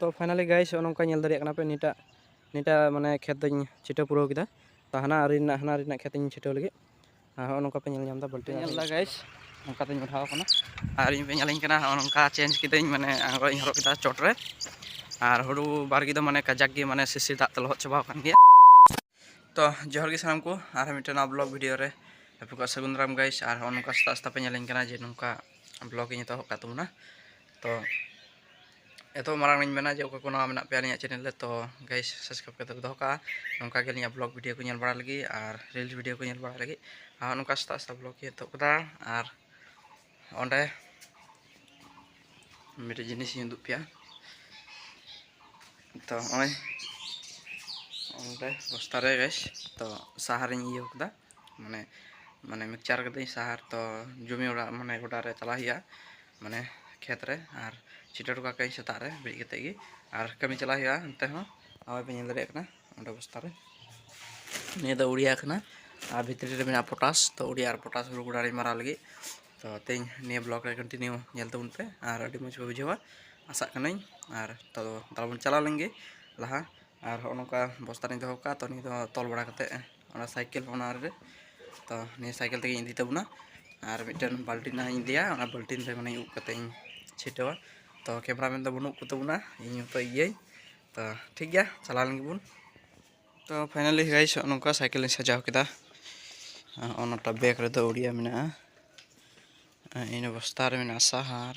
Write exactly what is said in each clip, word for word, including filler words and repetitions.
ᱛᱚ finally guys, ᱱᱚᱜᱼᱚ ᱱᱚᱝᱠᱟ ᱧᱮᱞ ᱫᱟᱲᱮᱭᱟᱜ ᱠᱟᱱᱟ ᱯᱮ, ᱱᱤᱭᱟᱹᱴᱟᱜ ᱱᱤᱭᱟᱹᱴᱟᱜ ᱢᱟᱱᱮ ᱠᱷᱮᱛ ᱫᱚᱧ ᱪᱷᱤᱴᱟᱹᱣ ᱯᱩᱨᱟᱹᱣ ᱠᱮᱫᱟ᱾ ᱛᱚ ᱦᱟᱱᱟ ᱟᱹᱨᱤ ᱨᱮᱱᱟᱜ ᱦᱟᱱᱟ ᱟᱹᱨᱤ ᱨᱮᱱᱟᱜ ᱠᱷᱮᱛ ᱤᱧ ᱪᱷᱤᱴᱟᱹᱣ ᱞᱟᱹᱜᱤᱫ᱾ ᱟᱨ ᱦᱚᱸᱜᱼᱚ ᱱᱚᱝᱠᱟ ᱯᱮ ᱧᱮᱞ ᱧᱟᱢ ᱮᱫᱟ ᱵᱟᱹᱞᱴᱤ ᱧᱮᱞ ᱮᱫᱟ guys, ᱱᱚᱝᱠᱟ ᱛᱮᱧ ᱩᱴᱷᱟᱣ ᱠᱟᱱᱟ᱾ ᱟᱨ ᱤᱧ ᱯᱮ ᱧᱮᱞᱤᱧ ᱠᱟᱱᱟ, ᱦᱚᱸᱜᱼᱚ ᱱᱚᱝᱠᱟ ᱪᱮᱧᱡᱽ ᱠᱤᱫᱟᱹᱧ, ᱢᱟᱱᱮ ᱟᱝᱨᱚᱵ ᱤᱧ ᱦᱚᱨᱚᱜ ᱠᱮᱫᱟ ᱪᱚᱴ ᱨᱮ᱾ ᱟᱨ ᱦᱩᱲᱩ ᱵᱟᱲᱜᱮ ᱫᱚ ᱢᱟᱱᱮ ᱠᱟᱡᱟᱠ ᱜᱮ ᱢᱟᱱᱮ ᱥᱤᱥᱤᱨ ᱫᱟᱜ ᱛᱮ ᱞᱚᱦᱚᱫ ᱪᱟᱵᱟᱣ ᱟᱠᱟᱱ ᱜᱮᱭᱟ᱾ ᱛᱚ ᱡᱚᱦᱟᱨ ᱜᱮ ᱥᱟᱱᱟᱢ ᱠᱚ, ᱟᱨᱦᱚᱸ ᱢᱤᱫᱴᱮᱱ ᱱᱟᱣᱟ vlog video ᱨᱮ ᱟᱯᱮ ᱠᱚᱣᱟᱜ ᱥᱟᱹᱜᱩᱱ ᱫᱟᱨᱟᱢ guys᱾ ᱟᱨ ᱦᱚᱸᱜᱼᱚ ᱱᱚᱝᱠᱟ ᱥᱮᱛᱟᱜ ᱥᱮᱛᱟᱜ ᱯᱮ ᱧᱮᱞᱤᱧ ᱠᱟᱱᱟ ᱡᱮ ᱱᱚᱝᱠᱟ vlog ᱤᱧ ᱮᱛᱚᱦᱚᱵ ᱠᱟᱜ ᱛᱟᱵᱚᱱᱟ᱾ ᱛᱚ ᱮᱛᱚᱦᱚᱵ ᱢᱟᱲᱟᱝ ᱤᱧ ᱢᱮᱱᱟ ᱡᱮ ᱚᱠᱚᱭ ᱠᱚ ᱱᱟᱣᱟ ᱢᱮᱱᱟᱜ ᱯᱮᱭᱟ ᱟᱹᱞᱤᱧᱟᱜ channel ᱨᱮ, ᱛᱚ guys subscribe ᱠᱟᱛᱮ ᱯᱮ ᱫᱚᱦᱚ ᱠᱟᱜᱼᱟ᱾ ᱱᱚᱝᱠᱟ ᱜᱮ ᱟᱹᱞᱤᱧᱟᱜ vlog video ᱠᱚ ᱧᱮᱞ ᱵᱟᱲᱟ ᱞᱟᱹᱜᱤᱫ ᱟᱨ reels video ᱠᱚ ᱧᱮᱞ ᱵᱟᱲᱟ ᱞᱟᱹᱜᱤᱫ᱾ ᱟᱨ ᱱᱚᱝᱠᱟ ᱥᱮᱛᱟᱜ ᱥᱮᱛᱟᱜ vlog ᱤᱧ ᱮᱛᱚᱦᱚᱵ ᱠᱟᱫᱟ᱾ ᱟᱨ ᱚᱸᱰᱮ ᱢᱤᱫᱴᱮᱡ ᱡᱤᱱᱤᱥ ᱤᱧ ᱩᱫᱩᱜ ᱯᱮᱭᱟ᱾ ᱛᱚ ᱱᱚᱜᱼᱚᱭ ᱚᱸᱰᱮ ᱵᱚᱥᱛᱟ ᱨᱮ guys, ᱛᱚ ᱥᱟᱦᱟᱨᱤᱧ ᱤᱭᱟᱹ ᱠᱟᱫᱟ, ᱢᱟᱱᱮ ᱢᱟᱱᱮ mixture ᱠᱟᱹᱫᱟᱹᱧ ᱥᱟᱦᱟᱨ᱾ ᱛᱚ ᱡᱚᱢᱤ ᱚᱲᱟᱜ ᱢᱟᱱᱮ ᱜᱚᱰᱟ ᱨᱮ ᱪᱟᱞᱟᱜ ᱦᱩᱭᱩᱜᱼᱟ, ᱢᱟᱱᱮ ᱠᱷᱮᱛ ᱨᱮ, ᱟᱨ ᱪᱷᱤᱴᱟᱹᱣ ᱦᱚᱴᱚ ᱠᱟᱜ ᱠᱟᱹᱧ ᱥᱮᱛᱟᱜ ᱨᱮ ᱵᱮᱨᱮᱫ ᱠᱟᱛᱮᱫ ᱜᱮ᱾ ᱟᱨ ᱠᱟᱹᱢᱤ ᱪᱟᱞᱟᱜ ᱦᱩᱭᱩᱜᱼᱟ ᱚᱱᱛᱮ ᱦᱚᱸ᱾ ᱱᱚᱜᱼᱚᱭ ᱯᱮ ᱧᱮᱞ ᱫᱟᱲᱮᱭᱟᱜ ᱠᱟᱱᱟ ᱚᱸᱰᱮ ᱵᱚᱥᱛᱟ ᱨᱮ, ᱱᱤᱭᱟᱹ ᱫᱚ ᱩᱲᱤᱭᱟ ᱠᱟᱱᱟ᱾ ᱟᱨ ᱵᱷᱤᱛᱨᱤ ᱨᱮ ᱢᱮᱱᱟᱜᱼᱟ ᱯᱚᱴᱟᱥ᱾ ᱛᱚ ᱩᱲᱤᱭᱟ ᱟᱨ ᱯᱚᱴᱟᱥ ᱦᱩᱲᱩ ᱜᱚᱰᱟ ᱨᱤᱧ ᱢᱟᱨᱟᱣ ᱞᱟᱹᱜᱤᱫ᱾ ᱛᱚ ᱛᱮᱦᱮᱧ ᱱᱤᱭᱟᱹ vlog ᱨᱮ continue ᱧᱮᱞ ᱛᱟᱵᱚᱱ ᱯᱮ, ᱟᱨ ᱟᱹᱰᱤ ᱢᱚᱡᱽ ᱯᱮ ᱵᱩᱡᱷᱟᱹᱣᱟ ᱟᱥᱟᱜ ᱠᱟᱹᱱᱟᱹᱧ᱾ ᱟᱨ ᱛᱚ ᱫᱮᱞᱟ ᱵᱚᱱ ᱪᱟᱞᱟᱣ ᱞᱮᱱ ᱜᱮ ᱞᱟᱦᱟ᱾ ᱟᱨ ᱦᱚᱸᱜᱼᱚ ᱱᱚᱝᱠᱟ ᱵᱚᱥᱛᱟ ᱨᱤᱧ ᱫᱚᱦᱚ ᱠᱟᱜᱼᱟ᱾ ᱛᱚ ᱱᱤᱭᱟᱹ ᱫᱚ ᱛᱚᱞ ᱵᱟᱲᱟ ᱠᱟᱛᱮᱫ ᱚᱱᱟ ᱥᱟᱭᱠᱮᱞ ᱚᱱᱟ ᱨᱮ, ᱛᱚ ᱱᱤᱭᱟᱹ ᱥᱟᱭᱠᱮᱞ ᱛᱮᱜᱮᱧ ᱤᱫᱤ ᱛᱟᱵᱚᱱᱟ᱾ ᱟᱨ ᱢᱤᱫᱴᱮᱱ ᱵᱟᱹᱞᱴᱤᱱ ᱱᱟᱦᱟᱜ ᱤᱧ ᱤᱫᱤᱭᱟ, ᱚᱱᱟ ᱵᱟᱹᱞᱴᱤᱱ ᱨᱮ ᱢᱟᱱᱮᱧ ᱩᱵ ᱠᱟᱛᱮᱫ ᱤᱧ ᱪᱷᱤᱴᱟᱹᱣᱟ᱾ ᱛᱚ cameraman ᱫᱚ ᱵᱟᱹᱱᱩᱜ ᱠᱚ ᱛᱟᱵᱚᱱᱟ, ᱤᱧ ᱢᱚᱛᱚ ᱤᱭᱟᱹᱧ᱾ ᱛᱚ ᱴᱷᱤᱠ ᱜᱮᱭᱟ, ᱪᱟᱞᱟᱣ ᱞᱮᱱ ᱜᱮᱵᱚᱱ᱾ ᱛᱚ finally guys, ᱱᱚᱜᱼᱚ ᱱᱚᱝᱠᱟ ᱥᱟᱭᱠᱮᱞ ᱤᱧ ᱥᱟᱡᱟᱣ ᱠᱮᱫᱟ᱾ ᱱᱚᱜᱼᱚ ᱱᱚᱣᱟ bag ᱨᱮᱫᱚ ᱩᱲᱤᱭᱟ ᱢᱮᱱᱟᱜᱼᱟ᱾ ᱤᱱᱟᱹ ᱵᱚᱥᱛᱟ ᱨᱮ ᱢᱮᱱᱟᱜᱼᱟ ᱥᱟᱦᱟᱨ᱾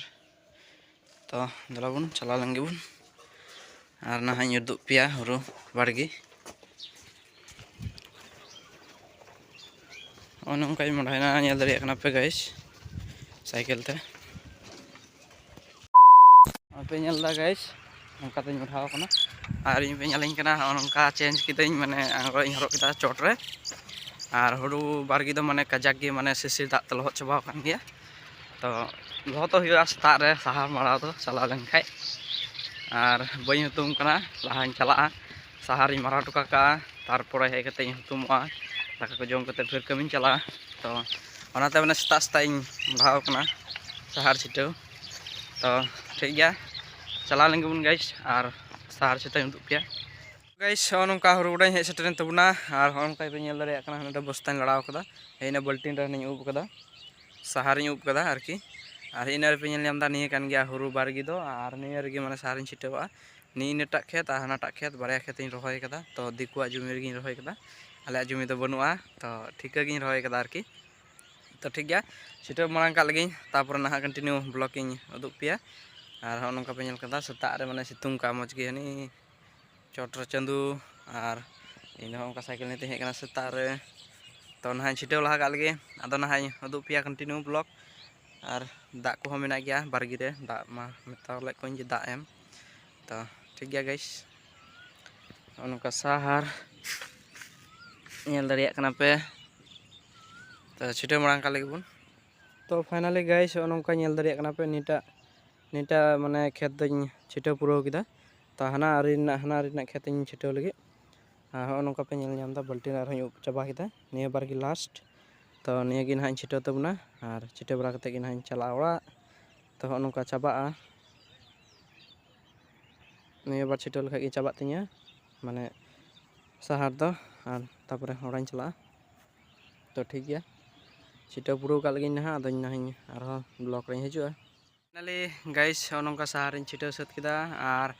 ᱛᱚ ᱫᱮᱞᱟ ᱵᱚᱱ ᱪᱟᱞᱟᱣ ᱞᱮᱱ ᱜᱮᱵᱚᱱ᱾ ᱟᱨ ᱱᱟᱦᱟᱜ ᱤᱧ ᱩᱫᱩᱜ ᱯᱮᱭᱟ ᱦᱩᱲᱩ ᱵᱟᱲᱜᱮ᱾ ᱱᱚᱜᱼᱚ ᱱᱚᱝᱠᱟᱧ ᱢᱚᱦᱰᱟᱭᱮᱱᱟ, ᱧᱮᱞ ᱫᱟᱲᱮᱭᱟᱜ ᱠᱟᱱᱟ ᱯᱮ guys, ᱥᱟᱭᱠᱮᱞ ᱛᱮ᱾ ᱱᱚᱜᱼᱚᱭ ᱯᱮ ᱧᱮᱞ ᱮᱫᱟ guys, ᱱᱚᱝᱠᱟ ᱛᱮᱧ ᱢᱚᱦᱰᱟᱣ ᱠᱟᱱᱟ᱾ ᱟᱨ ᱤᱧ ᱯᱮ ᱧᱮᱞᱤᱧ ᱠᱟᱱᱟ, ᱱᱚᱜᱼᱚ ᱱᱚᱝᱠᱟ ᱪᱮᱧᱡᱽ ᱠᱤᱫᱟᱹᱧ, ᱢᱟᱱᱮ ᱟᱝᱨᱚᱵ ᱤᱧ ᱦᱚᱨᱚᱜ ᱠᱮᱫᱟ ᱪᱚᱴ ᱨᱮ᱾ ᱟᱨ ᱦᱩᱲᱩ ᱵᱟᱲᱜᱮ ᱫᱚ ᱢᱟᱱᱮ ᱠᱟᱡᱟᱠ ᱜᱮ ᱢᱟᱱᱮ ᱥᱤᱥᱤᱨ ᱫᱟᱜ ᱛᱮ ᱞᱚᱦᱚᱫ ᱪᱟᱵᱟᱣ ᱟᱠᱟᱱ ᱜᱮᱭᱟ᱾ ᱛᱚ ᱞᱚᱦᱚᱫᱚᱜ ᱦᱩᱭᱩᱜᱼᱟ ᱥᱮᱛᱟᱜ ᱨᱮ ᱥᱟᱦᱟᱨ ᱢᱟᱨᱟᱣ ᱫᱚ ᱪᱟᱞᱟᱣ ᱞᱮᱱᱠᱷᱟᱡ᱾ ᱟᱨ ᱵᱟᱹᱧ ᱦᱩᱛᱩᱢ ᱠᱟᱱᱟ, ᱞᱟᱦᱟᱧ ᱪᱟᱞᱟᱜᱼᱟ, ᱥᱟᱦᱟᱨᱤᱧ ᱢᱟᱨᱟᱣ ᱦᱚᱴᱚ ᱠᱟᱜᱼᱟ, ᱛᱟᱨᱯᱚᱨᱮ ᱦᱮᱡ ᱠᱟᱛᱮ ᱤᱧ ᱦᱩᱛᱩᱢᱚᱜᱼᱟ᱾ ᱫᱟᱠᱟ ᱠᱚ ᱡᱚᱢ ᱠᱟᱛᱮ ᱯᱷᱤᱨ ᱠᱟᱹᱢᱤᱧ ᱪᱟᱞᱟᱜᱼᱟ᱾ ᱛᱚ ᱚᱱᱟᱛᱮ ᱢᱟᱱᱮ ᱥᱮᱛᱟᱜ ᱥᱮᱛᱟᱜ ᱤᱧ ᱢᱚᱦᱰᱟᱣ ᱠᱟᱱᱟ ᱥᱟᱦᱟᱨ ᱪᱷᱤᱴᱟᱹᱣ᱾ ᱛᱚ ᱴᱷᱤᱠ ᱜᱮᱭᱟ, ᱪᱟᱞᱟᱣ ᱞᱮᱱ ᱜᱮᱵᱚᱱ ᱜᱟᱭᱤᱥ, ᱟᱨ ᱥᱟᱦᱟᱨ ᱪᱷᱟᱛᱟᱧ ᱩᱫᱩᱜ ᱯᱮᱭᱟ᱾ ᱜᱟᱭᱤᱥ, ᱦᱚᱸᱜᱼᱚ ᱱᱚᱝᱠᱟ ᱦᱩᱲᱩ ᱜᱚᱰᱟᱧ ᱦᱮᱡ ᱥᱮᱴᱮᱨᱮᱱ ᱛᱟᱵᱚᱱᱟ᱾ ᱟᱨ ᱦᱚᱸᱜᱼᱚ ᱱᱚᱝᱠᱟ ᱯᱮ ᱧᱮᱞ ᱫᱟᱲᱮᱭᱟᱜ ᱠᱟᱱᱟ, ᱱᱚᱰᱮ ᱵᱚᱥᱛᱟᱧ ᱞᱟᱲᱟᱣ ᱠᱟᱫᱟ᱾ ᱦᱮᱡ ᱮᱱᱟ ᱵᱟᱹᱞᱴᱤᱱ ᱨᱮ ᱦᱟᱱᱮᱧ ᱩᱵ ᱠᱟᱫᱟ, ᱥᱟᱦᱟᱨᱤᱧ ᱩᱵ ᱠᱟᱫᱟ ᱟᱨᱠᱤ᱾ ᱟᱨ ᱤᱱᱟᱹ ᱨᱮᱯᱮ ᱧᱮᱞ ᱧᱟᱢ ᱮᱫᱟ, ᱱᱤᱭᱟᱹ ᱠᱟᱱ ᱜᱮᱭᱟ ᱦᱩᱲᱩ ᱵᱟᱨᱜᱤ ᱫᱚ᱾ ᱟᱨ ᱱᱤᱭᱟᱹ ᱨᱮᱜᱮ ᱢᱟᱱᱮ ᱥᱟᱦᱟᱨᱤᱧ ᱪᱷᱤᱴᱟᱹᱣᱟᱜᱼᱟ᱾ ᱱᱤᱭᱟᱹ ᱤᱱᱟᱹᱴᱟᱜ ᱠᱷᱮᱛ ᱟᱨ ᱦᱟᱱᱟᱴᱟᱜ ᱠᱷᱮᱛ, ᱵᱟᱨᱭᱟ ᱠᱷᱮᱛ ᱤᱧ ᱨᱚᱦᱚᱭ ᱠᱟᱫᱟ᱾ ᱛᱚ ᱫᱤᱠᱩᱣᱟᱜ ᱡᱚᱢᱤ ᱨᱮᱜᱮᱧ ᱨᱚᱦᱚᱭ ᱠᱟᱫᱟ, ᱟᱞᱮᱭᱟᱜ ᱡᱚᱢᱤ ᱫᱚ ᱵᱟᱹᱱᱩᱜᱼᱟ᱾ ᱛᱚ ᱴᱷᱤᱠᱟᱹ ᱜᱤᱧ ᱨᱚᱦᱚᱭ ᱠᱟᱫᱟ ᱟᱨᱠᱤ᱾ ᱛᱚ ᱴᱷᱤᱠ ᱜᱮᱭᱟ, ᱪᱷᱤᱴᱟᱹᱣ ᱢᱟᱲᱟᱝ ᱠᱟᱜ ᱞᱮᱜᱤᱧ, ᱛᱟᱯᱚᱨᱮ ᱱᱟᱦᱟᱜ continue vlog ᱤᱧ ᱩᱫᱩᱜ ᱯᱮᱭᱟ᱾ ᱟᱨ ᱦᱚᱸᱜᱼᱚ ᱱᱚᱝᱠᱟ ᱯᱮ ᱧᱮᱞ ᱠᱟᱫᱟ, ᱥᱮᱛᱟᱜ ᱨᱮ ᱢᱟᱱᱮ ᱥᱤᱛᱩᱝ ᱠᱟᱜᱼᱟ ᱢᱚᱡᱽ ᱜᱮ, ᱦᱟᱹᱱᱤ ᱪᱚᱴ ᱨᱮ ᱪᱟᱸᱫᱩ᱾ ᱟᱨ ᱤᱧ ᱫᱚ ᱦᱚᱸᱜᱼᱚ ᱱᱚᱝᱠᱟ ᱥᱟᱭᱠᱮᱞ ᱱᱤᱭᱮ ᱛᱤᱧ ᱦᱮᱡ ᱠᱟᱱᱟ ᱥᱮᱛᱟᱜ ᱨᱮ᱾ ᱛᱚ ᱱᱟᱦᱟᱜ ᱤᱧ ᱪᱷᱤᱴᱟᱹᱣ ᱞᱟᱦᱟ ᱠᱟᱜ ᱞᱮᱜᱮ, ᱟᱫᱚ ᱱᱟᱦᱟᱜ ᱤᱧ ᱩᱫᱩᱜ ᱯᱮᱭᱟ continue vlog᱾ ᱟᱨ ᱫᱟᱜ ᱠᱚᱦᱚᱸ ᱢᱮᱱᱟᱜ ᱜᱮᱭᱟ ᱵᱟᱲᱜᱮ ᱨᱮ, ᱫᱟᱜ ᱢᱟ ᱢᱮᱛᱟᱣ ᱞᱮᱫ ᱠᱚᱣᱟᱧ ᱡᱮ ᱫᱟᱜ ᱮᱢ᱾ ᱛᱚ ᱴᱷᱤᱠ ᱜᱮᱭᱟ ᱜᱟᱭᱤᱥ, ᱱᱚᱜᱼᱚ ᱱᱚᱝᱠᱟ ᱥᱟᱦᱟᱨ ᱧᱮᱞ ᱫᱟᱲᱮᱭᱟᱜ ᱠᱟᱱᱟ ᱯᱮ᱾ ᱛᱚ ᱪᱷᱤᱴᱟᱹᱣ ᱢᱟᱲᱟᱝ ᱠᱟᱜ ᱞᱮᱜᱮ ᱵᱚᱱ᱾ ᱛᱚ finally ᱜᱟᱭᱤᱥ, ᱱᱚᱜᱼᱚ ᱱᱚᱝᱠᱟ ᱧᱮᱞ ᱫᱟᱲᱮᱭᱟᱜ ᱠᱟᱱᱟ ᱯᱮ, ᱱᱤᱭᱟᱹᱴᱟᱜ, ᱱᱤᱭᱟᱹᱴᱟᱜ ᱢᱟᱱᱮ ᱠᱷᱮᱛ ᱫᱚᱧ ᱪᱷᱤᱴᱟᱹᱣ ᱯᱩᱨᱟᱹᱣ ᱠᱮᱫᱟ᱾ ᱛᱚ ᱦᱟᱱᱟ ᱟᱹᱨᱤ ᱨᱮᱱᱟᱜ, ᱦᱟᱱᱟ ᱟᱹᱨᱤ ᱨᱮᱱᱟᱜ ᱠᱷᱮᱛ ᱤᱧ ᱪᱷᱤᱴᱟᱹᱣ ᱞᱟᱹᱜᱤᱫ᱾ ᱟᱨ ᱦᱚᱸᱜᱼᱚ ᱱᱚᱝᱠᱟ ᱯᱮ ᱧᱮᱞ ᱧᱟᱢ ᱮᱫᱟ, ᱵᱟᱹᱞᱴᱤᱱ ᱨᱮ ᱟᱨᱦᱚᱸᱧ ᱩᱵ ᱪᱟᱵᱟ ᱠᱮᱫᱟ, ᱱᱤᱭᱟᱹ ᱵᱟᱨ ᱜᱮ last᱾ ᱛᱚ ᱱᱤᱭᱟᱹ ᱜᱮ ᱱᱟᱦᱟᱜ ᱤᱧ ᱪᱷᱤᱴᱟᱹᱣ ᱛᱟᱵᱚᱱᱟ᱾ ᱟᱨ ᱪᱷᱤᱴᱟᱹᱣ ᱵᱟᱲᱟ ᱠᱟᱛᱮᱫ ᱜᱮ ᱱᱟᱦᱟᱜ ᱤᱧ ᱪᱟᱞᱟᱜᱼᱟ ᱚᱲᱟᱜ᱾ ᱛᱚ ᱦᱚᱸᱜᱼᱚ ᱱᱚᱝᱠᱟ ᱪᱟᱵᱟᱜᱼᱟ, ᱱᱤᱭᱟᱹ ᱵᱟᱨ ᱪᱷᱤᱴᱟᱹᱣ ᱞᱮᱠᱷᱟᱡ ᱜᱮ ᱪᱟᱵᱟᱜ ᱛᱤᱧᱟᱹ, ᱢᱟᱱᱮ ᱥᱟᱦᱟᱨ ᱫᱚ᱾ ᱟᱨ ᱛᱟᱯᱚᱨᱮ ᱚᱲᱟᱜ ᱤᱧ ᱪᱟᱞᱟᱜᱼᱟ᱾ ᱛᱚ ᱴᱷᱤᱠ ᱜᱮᱭᱟ, ᱪᱷᱤᱴᱟᱹᱣ ᱯᱩᱨᱟᱹᱣ ᱠᱟᱜ ᱞᱮᱜᱤᱧ ᱱᱟᱦᱟᱜ, ᱟᱫᱚᱧ ᱱᱟᱦᱟᱜ ᱤᱧ ᱟᱨᱦᱚᱸ vlog ᱨᱮᱧ ᱦᱤᱡᱩᱜᱼᱟ᱾ Finally ᱜᱟᱭᱤᱥ, ᱱᱚᱜᱼᱚ ᱱᱚᱝᱠᱟ ᱥᱟᱦᱟᱨᱤᱧ ᱪᱷᱤᱴᱟᱹᱣ ᱥᱟᱹᱛ ᱠᱮᱫᱟ᱾ ᱟᱨ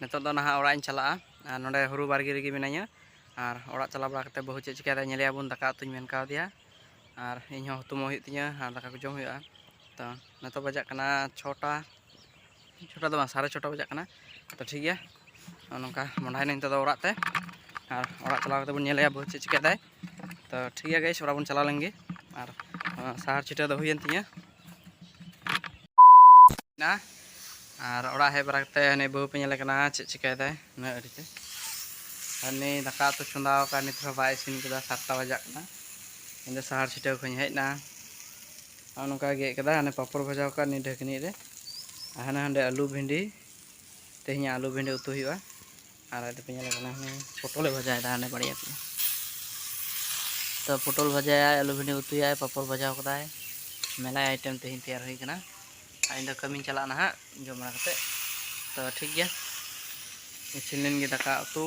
ᱱᱤᱛᱚᱜ ᱫᱚ ᱱᱟᱦᱟᱜ ᱚᱲᱟᱜ ᱤᱧ ᱪᱟᱞᱟᱜᱼᱟ᱾ ᱟᱨ ᱱᱚᱸᱰᱮ ᱦᱩᱲᱩ ᱵᱟᱲᱜᱮ ᱨᱮᱜᱮ ᱢᱤᱱᱟᱹᱧᱟ᱾ ᱟᱨ ᱚᱲᱟᱜ ᱪᱟᱞᱟᱣ ᱵᱟᱲᱟ ᱠᱟᱛᱮᱫ ᱵᱟᱹᱦᱩ ᱪᱮᱫ ᱪᱤᱠᱟᱹᱭᱮᱫᱟᱭ ᱧᱮᱞᱮᱭᱟᱵᱚᱱ, ᱫᱟᱠᱟ ᱩᱛᱩᱧ ᱢᱮᱱ ᱠᱟᱣᱫᱮᱭᱟ᱾ ᱟᱨ ᱤᱧ ᱦᱚᱸ ᱦᱩᱛᱩᱢᱚᱜ ᱦᱩᱭᱩᱜ ᱛᱤᱧᱟᱹ ᱟᱨ ᱫᱟᱠᱟ ᱠᱚ ᱡᱚᱢ ᱦᱩᱭᱩᱜᱼᱟ᱾ ᱛᱚ ᱱᱤᱛᱚᱜ ᱵᱟᱡᱟᱜ ᱠᱟᱱᱟ ᱪᱷᱚᱴᱟ, ᱪᱷᱚᱴᱟ ᱫᱚ ᱵᱟᱝ, ᱥᱟᱲᱮ ᱪᱷᱚᱴᱟ ᱵᱟᱡᱟᱜ ᱠᱟᱱᱟ᱾ ᱛᱚ ᱴᱷᱤᱠ ᱜᱮᱭᱟ, ᱱᱚᱜᱼᱚ ᱱᱚᱝᱠᱟ ᱢᱚᱸᱰᱷᱟᱭᱮᱱᱟᱹᱧ ᱱᱤᱛᱚᱜ ᱫᱚ ᱚᱲᱟᱜ ᱛᱮ᱾ ᱟᱨ ᱚᱲᱟᱜ ᱪᱟᱞᱟᱣ ᱠᱟᱛᱮ ᱵᱚᱱ ᱧᱮᱞᱮᱭᱟ ᱵᱟᱹᱦᱩ ᱪᱮᱫ ᱪᱤᱠᱟᱹᱭᱮᱫᱟᱭ᱾ ᱛᱚ ᱴᱷᱤᱠ ᱜᱮᱭᱟ ᱜᱟᱭᱤᱥ, ᱚᱲᱟᱜ ᱵᱚᱱ ᱪᱟᱞᱟᱣ ᱞᱮᱱ ᱜᱮ᱾ ᱟᱨ ᱥᱟᱦᱟᱨ ᱪᱷᱤᱴᱟᱹᱣ ᱫᱚ ᱦᱩᱭᱮᱱ ᱛᱤᱧᱟᱹ᱾ ᱱᱟ᱾ ᱟᱨ ᱚᱲᱟᱜ ᱦᱮᱡ ᱵᱟᱲᱟ ᱠᱟᱛᱮ ᱦᱟᱱᱮ ᱵᱟᱹᱦᱩ ᱯᱮ ᱧᱮᱞᱮ ᱠᱟᱱᱟ ᱪᱮᱫ ᱪᱤᱠᱟᱹᱭᱮᱫᱟᱭ ᱩᱱᱟᱹᱜ ᱟᱹᱰᱤ ᱛᱮ᱾ ᱟᱨ ᱱᱩᱭ ᱫᱟᱠᱟ ᱩᱛᱩ ᱪᱚᱸᱫᱟᱣ ᱟᱠᱟᱫ, ᱱᱤᱛ ᱨᱮᱦᱚᱸ ᱵᱟᱭ ᱤᱥᱤᱱ ᱠᱟᱫᱟ, ᱥᱟᱛᱴᱟ ᱵᱟᱡᱟᱜ ᱠᱟᱱᱟ᱾ ᱤᱧ ᱫᱚ ᱥᱟᱦᱟᱨ ᱪᱷᱤᱴᱟᱹᱣ ᱠᱷᱚᱱᱤᱧ ᱦᱮᱡ ᱮᱱᱟ᱾ ᱱᱚᱜᱼᱚ ᱱᱚᱝᱠᱟ ᱜᱮᱫ ᱠᱟᱫᱟ, ᱦᱟᱱᱮ ᱯᱟᱯᱚᱲ ᱵᱷᱟᱡᱟᱣ ᱟᱠᱟᱫ ᱱᱩᱭ ᱰᱷᱟᱹᱠᱱᱤ ᱨᱮ, ᱟᱨ ᱦᱟᱱᱮ ᱦᱟᱸᱰᱮ ᱟᱹᱞᱩ ᱵᱷᱤᱱᱰᱤ, ᱛᱮᱦᱮᱧᱟᱜ ᱟᱹᱞᱩ ᱵᱷᱤᱱᱰᱤ ᱩᱛᱩ ᱦᱩᱭᱩᱜᱼᱟ᱾ ᱟᱨ ᱟᱡ ᱫᱚᱯᱮ ᱧᱮᱞᱮ ᱠᱟᱱᱟ, ᱦᱟᱱᱮ ᱯᱚᱴᱚᱞᱮ ᱵᱷᱟᱡᱟᱭᱮᱫᱟ ᱦᱟᱱᱮ ᱵᱟᱲᱭᱟ ᱯᱮᱭᱟ᱾ ᱛᱚ ᱯᱚᱴᱚᱞ ᱵᱷᱟᱡᱟᱭᱟᱭ, ᱟᱹᱞᱩ ᱵᱷᱤᱱᱰᱤ ᱩᱛᱩᱭᱟᱭ, ᱯᱟᱯᱚᱲ ᱵᱷᱟᱡᱟᱣ ᱠᱟᱫᱟᱭ, ᱢᱮᱞᱟᱭ item ᱛᱮᱦᱮᱧ ᱛᱮᱭᱟᱨ ᱦᱩᱭ ᱠᱟᱱᱟ᱾ ᱟᱨ ᱤᱧ ᱫᱚ ᱠᱟᱹᱢᱤᱧ ᱪᱟᱞᱟᱜᱼᱟ ᱱᱟᱦᱟᱜ ᱡᱚᱢ ᱵᱟᱲᱟ ᱠᱟᱛᱮᱫ᱾ ᱛᱚ ᱴᱷᱤᱠ ᱜᱮᱭᱟ, ᱤᱥᱤᱱ ᱞᱮᱱ ᱜᱮ ᱫᱟᱠᱟ ᱩᱛᱩ᱾